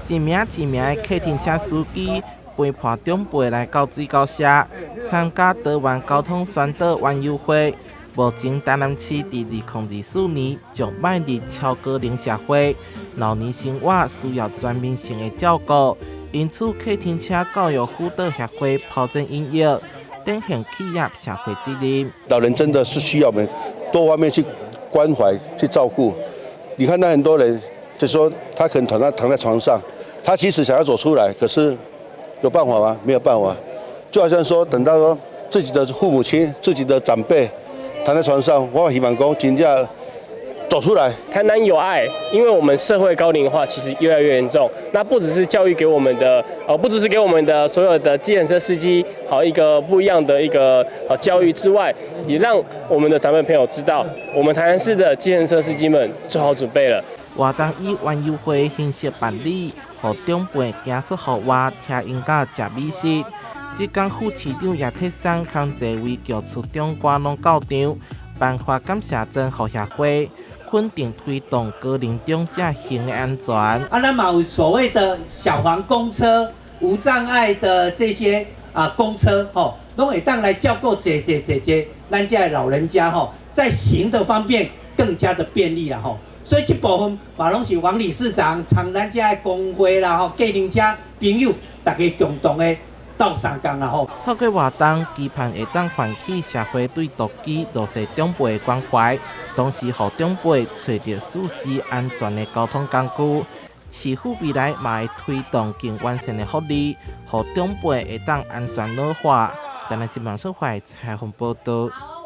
一名一名的客運車司機陪伴長輩來到水溝社參加桃園交通宣導園遊會。目前台南市佇2024年將邁入超高齡社會，老年生活需要全面性的照顧，因此客運車教育輔導協會拋磚引玉，展現企業社會責任。老人真的是需要我們多方面去關懷、去照顧。你看到很多人就說他可能躺在床上，他其實想要走出來，可是有辦法嗎？沒有辦法。就好像說等到說自己的父母親、自己的長輩躺在床上，我希望講真正走出來。台南有愛，因為我們社會高齡化其實越來越嚴重。那不只是教育給我們的，不只是給我們的所有的計程車司機好一個不一樣的一個教育之外，也讓我們的長輩朋友知道，我們台南市的計程車司機們做好準備了。活動以園遊會形式辦理，予長輩行出戶外聽音樂、食美食。這工副市長葉鐵珊空濟位傑出長官攏到場，頒發感謝狀予協會，肯定推動高齡長者行的安全。啊，咱嘛有所謂的小黃公車、無障礙的這些啊公車，吼，攏會當來照顧這這這這咱遮的老人家，吼，在行的方面更加的便利啦，吼。所以這部分嘛攏是王理事長、參咱遮的工會啦，吼，計程車朋友，大家共同的鬥相共啦，吼。透過活動，期盼會當喚起社會對獨居弱勢長輩的關懷，同時予長輩揣著舒適安全的交通工具。市府未來嘛會推動更完善的福利，予長輩會當安全老化。台南新聞社採訪報道。